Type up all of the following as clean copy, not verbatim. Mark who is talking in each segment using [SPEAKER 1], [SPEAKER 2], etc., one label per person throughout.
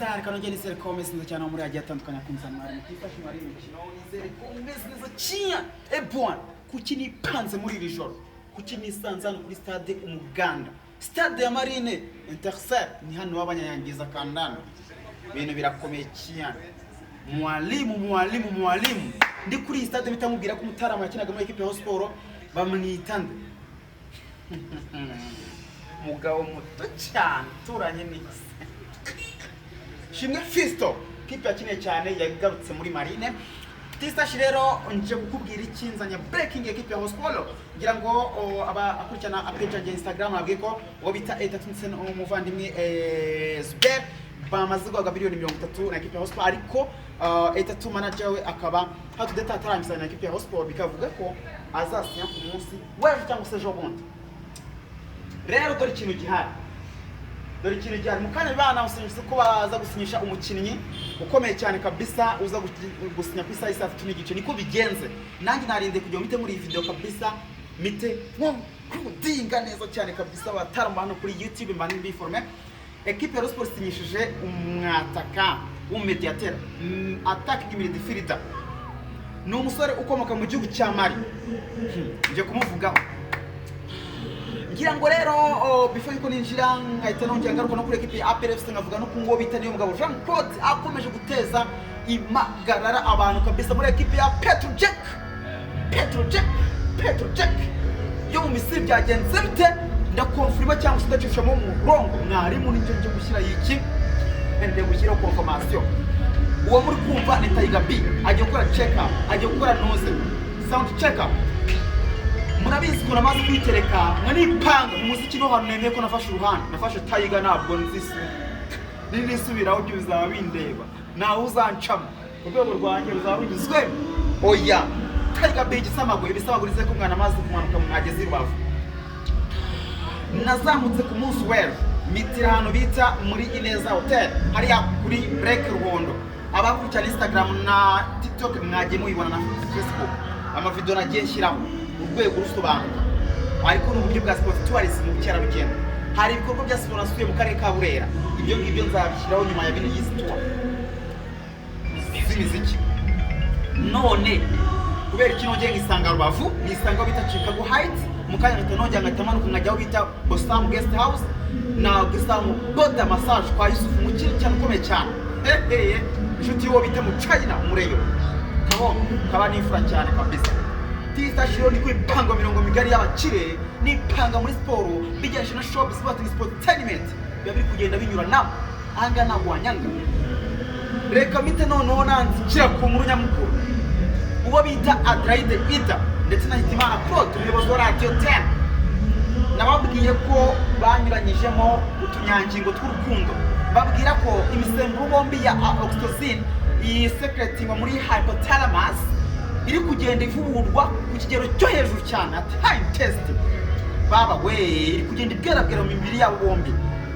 [SPEAKER 1] Reka nongere nizere ko mumeze neza cyane aho muri hagiye hatandukanye, akunze mwari mutifashe mwari imikino. Nizere ko mumeze neza cyane. Ebwana, kuki nipanze muri iri joro? Kuki nisanze hano kuri Stade Umuganda, stade ya Marine Intercell? Ni hano w'abanyanyangiza kandanda, ibintu birakomeye cyane. Mwalimu, mwalimu, mwalimu, ndi kuri iyi stade mpita mubwira ko umutaramu yakinaga muri ekipe ya Sport bamwita nde? Mugabo muto cyane uturanye n'isi, Shimwe Fisto, kipe yakiniye cyane, yagarutse muri Marine. Tistashi rero nje kukubwira ikinzanye, breaking ekipe ya Sport. Ngira ngo aba akurikirana page yanjye Instagram abwiye ko uwo bita Etatu ndetse n'umuvandimwe Zuber bamaze guhabwa miliyoni 30 na ekipe ya Sport, ariko Etatu manager we akaba hatudeta atarangiza na ekipe ya Sport, bikavuga ko azasinya ku munsi w'ejo cyangwa se ejo bundi. Rero dore ikintu gihari, dore ikintu gihari. Mu kanya banawusinyishije ko baza gusinyisha umukinnyi ukomeye cyane kabisa, uza gusinya ku isaha y'i saa 3:30. Niko bigenze. Nanjye narinze kugira ngo mpite muri iyi video kabisa, mite nkudinga neza cyane kabisa. Batarama hano kuri YouTube mba mbiforme. Ekipe ya Sport isinyishije umwataka w'umumediateri, attacking midfielder, ni umusore ukomoka mu gihugu cya Mali. Nje kumuvugaho. Ngira ngo rero before yuko ninjira, nkahita nongera ngaruka no kuri ekipi ya APR FC, nkavuga no ku ngo bita niyo mugabo Jean Claude akomeje guteza impagarara abantu kabisa muri ekipi ya Petrojack, Petrojack, Petrojack yo mu Misiri. Byagenze bite? Ndakonfirma cyangwa se ndacishamo umurongo? Mwarimu, nicyo nje gushyira iki, ngiye gushyiraho confirmation. Uwo muri kumva ni Tiger B, agiye gukora check up, agiye gukora noze sound check up. Murabizi ukuntu amaze kwitereka nkanipanga mu muziki. No hantu nemeye ko nafashe uruhande, nafashe Tiger, ntabwo nzisu ninisubiraho byo bizaba bindeba, ntawe uzancamo, urwego rwanjye ruzaba rugizwe. Oya, Tiger B, igisamagwe, ibisamagwe rize ko umwana amaze kumanuka mwageze i Rubavu. Nazamutse ku munsi w'ejo, mitira ahantu bita muri Ineza Hotel, hariya kuri Break Ruhondo. Abakurikirana Instagram na TikTok mwagiye mubibona, na Facebook, amavideo nagiye nshyiraho urwego rusobanuka, ariko ni uburyo bwa sport tourism, mu bukerarugendo. Hari ibikorwa bya siporo nasuye mu karere ka Burera, ibyo ngibyo nzabishyiraho nyuma ya bino y'izi tour z'imiziki. None kubera iki nongeye ngisanga Rubavu, nisanga aho bita Chicago Heights? Mu kanya ngahita nongera ngahita manuka nkajya aho bita Bosam Guest House na Bosam Boda Massage kwa Yusufu, umukire cyane ukomeye cyane, hehe, inshuti y'uwo bita mu China umureyo kabo kaba n'imfura cyane kabisa. Tista shiro ni kwipanga mirongo migari y'abakire, nipanga muri siporo bijyanye na showbiz, sport ni sportainment, biba biri kugenda binyuranamo. Ahangaha ntabwo wanyanga. Reka mpite noneho nanzikira ku nkuru nyamukuru. Uwo bita Adelaide Ida ndetse na Hitimana Claude, umuyobozi wa Radiyo 10, nababwiye ko banyuranyijemo utunyangingo tw'urukundo. Babwira ko imisemburo bombi ya oxytocin iyi secretingwa muri hypothalamus iri kugenda ivurwa ku kigero cyo hejuru cyane, at high intensity. Baba we, iri kugenda ibwerabwera mu mibiri yabo bombi.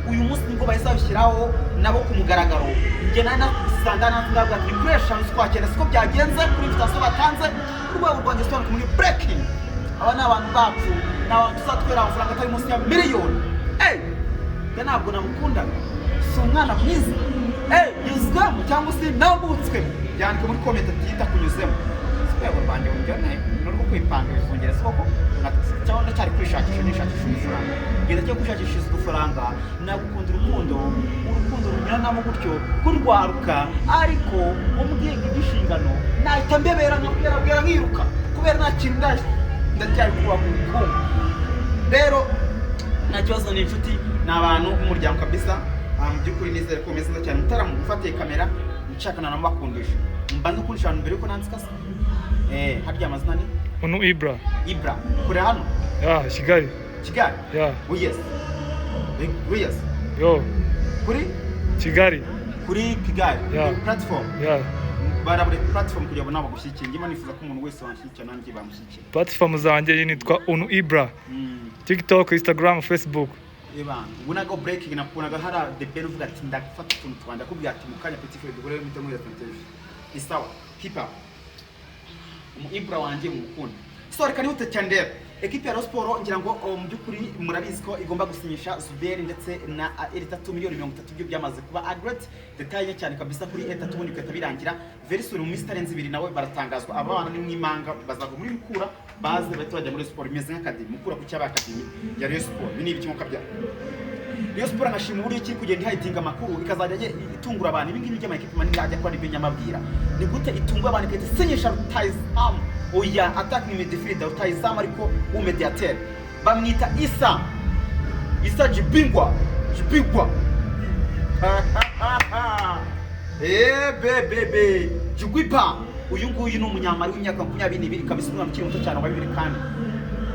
[SPEAKER 1] Uyu munsi nibwo bahise babishyiraho nabo ku mugaragaro. Njye nari nasanga nanze, ndavuga ati ni kuri 5 z'ukwa 9. Siko byagenze kuri invitation batanze. Urwego rwanjye sobanuka muri breaking. Aba ni abantu bacu, ni abantu tuzatwera amafaranga atari munsi ya miliyoni. Ey, njye ntabwo namukundaga, si umwana mwiza. Ey, nyuzwemo cyangwa se nambutswe? Byandike muri comment ati yita kunyuzemo. Si urwego rwanjye buryohe ni urwo kwipanga bizongera isoko, cyangwa ndacyari kwishakisha, nishakisha udufaranga, ngenda cyo kwishakisha udufaranga. Nagukunda urukundo, urukundo runyuranamo gutyo kurwaruka, ariko umbwiye ngo iby'inshingano nahita mbebera nkabwerabwera nkiruka, kubera nta kintu ndacyari kubaka ubukungu. Rero nta kibazo, ni inshuti, ni abantu b'umuryango kabisa. Mu by'ukuri nizere ko umeze neza cyane. Mutaramu ufatiye kamera nshaka nanamubakundisha, mbanze kundisha abantu mbere yuko nanzikasa. Harya amazina ni?
[SPEAKER 2] Unu Ibra.
[SPEAKER 1] Ibra, kure hano?
[SPEAKER 2] Ya, Kigali.
[SPEAKER 1] Kigali?
[SPEAKER 2] Ya.
[SPEAKER 1] Oh yes. Oh yes.
[SPEAKER 2] Yo.
[SPEAKER 1] Kuri?
[SPEAKER 2] Kigali.
[SPEAKER 1] Kuri Kigali?
[SPEAKER 2] Yeah.
[SPEAKER 1] Platform?
[SPEAKER 2] Ya.
[SPEAKER 1] Barabure platform kugira ngo nabo bagushyigikire. Njye nifuza ko umuntu wese wanshyigikira nanjye bamushyigikira.
[SPEAKER 2] Platform zanjye nitwa Unu Ibra. TikTok, Instagram, Facebook.
[SPEAKER 1] Eba, ubonaga breaking, nakubonaga hari The Ben uvuga ati ndafata utuntu twanjye, akubwira ati mu kanya petit frère duhure mute muri TV. Isawa, keep up. Umu Ibra wanjye mukunda. So reka nihute cyane rero. Ekipe ya Rayon Sport, ngira ngo mu by'ukuri murabizi ko igomba gusinyisha Zuberi ndetse na Eritatu. Miliyoni 30 byo byamaze kuba agreed, détail cyane kabisa kuri Eritatu, ubundi bigahita birangira very soon. Mu minsi itarenze 2 nawe baratangazwa. Aba bana ni mwimanga, bazava muri Mukura baze bahita bajya muri Sport, bimeze nk'academy. Mukura ku cyaba academy ya Rayon Sport. Ibi ni ibiki nkuko bya Rayon Sport? Nkashima uburyo kiri kugenda ihayitinga amakuru, ikazajya itungura abantu. Ibi ngibi by'amakipe manini ajya akora ibyo nyamabwira. Ni gute itungura abantu igahita isinyisha rutayizamu, oya, attacking midfielder, rutayizamu ariko w'umediateur, bamwita Isa Jibingwa Jibingwa, bebe Jigwipa. Uyu nguyu ni umunyamari w'imyaka 22 kabisa, umwana ukiri muto cyane wa bibiri. Kandi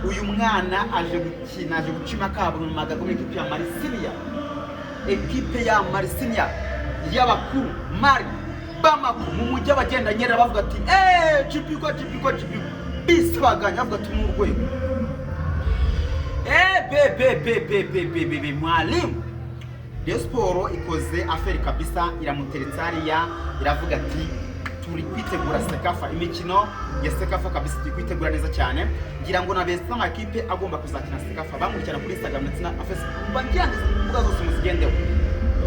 [SPEAKER 1] uyu mwana aje gukina, aje guca imakabo mu magago muri ekipe ya Marisilia, ekipe ya Marisilia y'abakuru Mari Bamako mu mujyi. Abagenda nyerera bavuga ati: "Eee, Jibigwa, Jibigwa, Jibigwa!" Bisibaganya bavuga ati: "Ni urwego." Be be be be be be be mwalimu, Rayon Sport ikoze affaire kabisa, iramuteretse hariya, iravuga ati: "Turi kwitegura CECAFA, imikino ya CECAFA kabisa turi kwitegura neza cyane." Ngira ngo na beza amakipe agomba kuzakina CECAFA bamurikirana kuri Instagram ndetse na Facebook. Mba ngira ngo izi mbuga zose muzigendeho,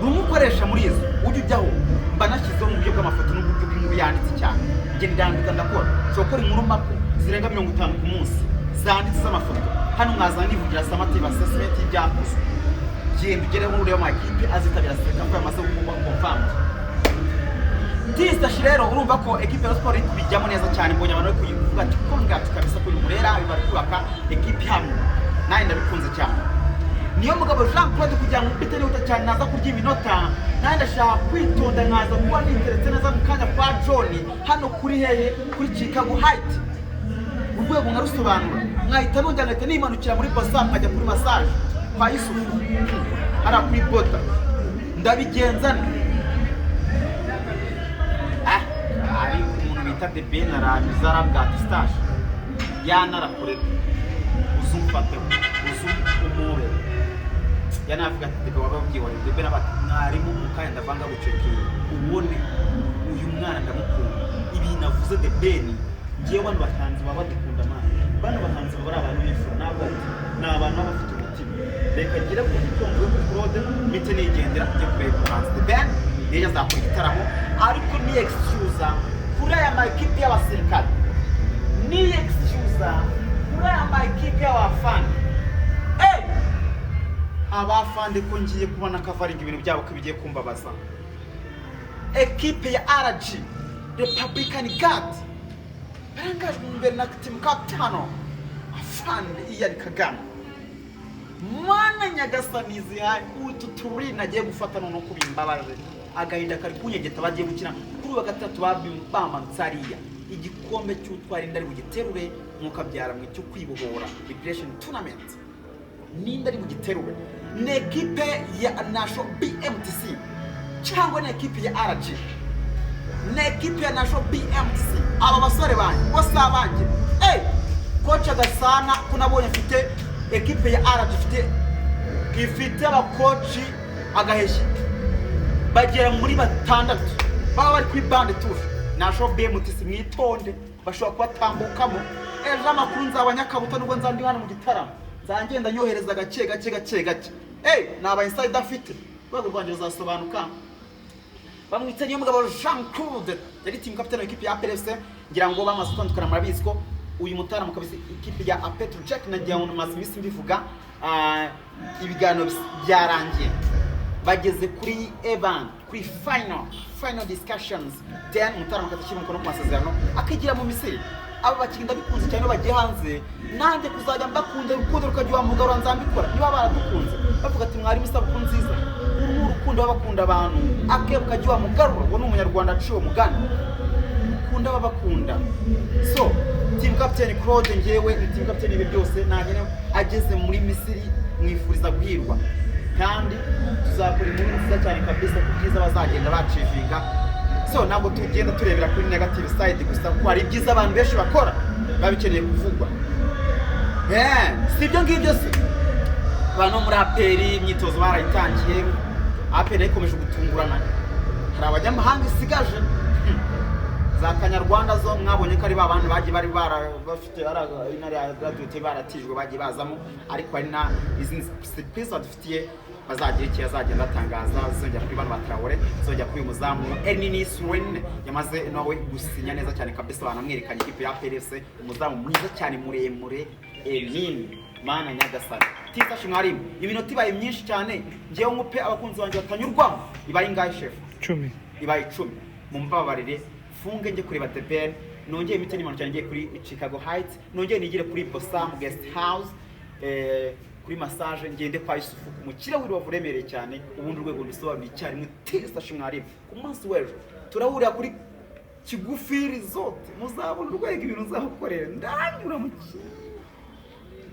[SPEAKER 1] rumwe ukoresha muri izo ujye ujyaho, mba nashyizeho mu buryo bw'amafoto n'uburyo bw'inkuru yanditse cyane. Njye ndandika, ndakora, nshobora gukora inkuru mako zirenga 50 ku munsi zanditse z'amafoto. Hano mwazana nivugira summative assessment y'ibyakozwe. Genda ugereho urebe amakipe azitabira CECAFA yamaze kuba confirmed. Tistashi rero, urumva ko ekipe ya Sport iri kubijyamo neza cyane. Mbonye abantu bari kuyivuga ati: "Congrats kabisa kuri Murera, bari kubaka ekipe ihamye." Nanjye ndabikunze cyane. Niyo mugabo Jean Claude, kugira ngo mpite nihuta cyane, naza kurya iminota, nanjye ndashaka kwitonda, nkaza kuba niteretse neza mu kanya kwa John hano kuri hehe, kuri Chicago Height, urwego nkarusobanura, nkahita nongera nkahita nimanukira muri Basa, nkajya kuri massage kwa Yusufu hariya kuri bota. Ndabigenza nte? Ari umuntu bita The Ben aranyuze, arambwira ati: "Stash yanarakureka, uzumfateho, uzumumubere." Yanavuga ati: "Debe waba ubyihoreye." The Ben ati: "Mwarimu, mu kanya ndavanga gucekinga ubone uyu mwana ndamukunda." Ibintu avuze The Ben, ngewe bano bahanzi baba badukunda man, bano bahanzi baba ari abantu b'imfura, ntabwo ati ni abantu baba bafite umutima. Reka ngire ku mvuye kuri Claude, mpite nigendera njye kureba umuhanzi The Ben. Niyo azakora igitaramo, ariko ni excuse kuri aya makipe y'abasirikare, ni excuse kuri aya makipe y'abafana. Hey! Abafande ko ngiye kubona kavaringa ibintu byabo ko bigiye kumbabaza. Ekipe ya RG, Republican Guard, barangajwe imbere na team captain afande Ian Kagame. Mana nyagasani, zihaye utu turi nagiye gufata noneho ko bimbabaje, agahinda kari kunyegeta. Bagiye gukina kuri uwa gatatu, bamanutse hariya. Igikombe cy'utwara inda ari bugiterure, mwukabyara mwe, cyo kwibohora, Liberation Tournament, ninde ari bugiterure? Ni ekipe ya Nasho BMTC cyangwa ni ekipe ya RG? Ni ekipe ya Nasho BMTC. Aba basore banjye bose abanjye. Hey! Coach Gasana, ko nabonye afite ekipe ya RG, ifite abakoci agaheshyi bagera muri batandatu baba bari kuri bande tushe. Nasho BMTC, mwitonde, bashobora kubatambukamo ejo. Amakuru nzaba nyakabuta, nubwo nzaba ndi hano mu gitaramo, nzagenda nyohereza gake gake gake gake. Hey, naba insider afite urwego rwanjye ruzasobanuka. Bamwita niyo mugabo Jean Claude, yari team captain wa ekipe ya APR FC. Ngira ngo bamaze gutandukana, murabizi ko uyu mutaramu kabisa ikipe ya Petro Jack, nagira ngo maze iminsi mbivuga. Ibiganiro byarangiye, bageze kuri evan, kuri final discussions, then umutaramu akatashyira umukono ku masezerano, akigira mu Misiri. Aba bakinnyi ndabikunze cyane iyo bagiye hanze. Nanjye kuzajya mbakunda, urukundo rukajya wa nzambikora. Niba baradukunze bavuga ati: "Mwarimu, isabukuru nziza." Uru ni urukundo baba bakunda abantu. Akebo kajya wa mugarura, uwo ni umunyarwanda aciye umugani, ukunda ababakunda. So team captain Claude, ngewe ni team captain ibi byose nanjye ageze muri Misiri mwifuriza guhirwa, kandi tuzakora inkuru nziza cyane kabisa ku byiza bazagenda bacivinga. So ntabwo tugenda turebera kuri negative side gusa, kuko hari ibyiza abantu benshi bakora biba bikeneye kuvugwa. Si ibyo ngibyo se? Abantu bo muri APR imyitozo barayitangiye. APR nayo ikomeje gutungurana, hari abanyamahanga isigaje. Za Kanyarwanda zo mwabonye ko ari ba bantu bagiye bari bara bafite intare ya graduate baratijwe, bagiye bazamo, ariko hari na izindi surprise badufitiye, bazagira icyo azagenda atangaza. Zizongera kuri bano ba Traore, zizongera kuri uyu muzamu Ernini Suwen yamaze nawe gusinya neza cyane kabisa, banamwerekanye ikipe ya APR FC, umuzamu mwiza cyane muremure Ernini. Mana nyagasani, tisashi mwarimu, iminota ibaye myinshi cyane. Ngewe nkupe abakunzi banjye batanyurwamo. Ibaye ingahe, chef?
[SPEAKER 2] 10.
[SPEAKER 1] Ibaye 10. Mumbabarire funge njye kureba The Ben, nongeye imiti n'impanuka, ngiye kuri Chicago Heights, nongeye nigire kuri Bosam Guest House, kuri massage, ngende kwa Yusufu ku mukire w'i Rubavu uremereye cyane. Ubundi urwego ndusobanura icyarimwe. Tisashi mwarimu, ku munsi w'ejo turahurira kuri Kigufi Resort, muzabona urwego ibintu nzabakorera, ndanyura mu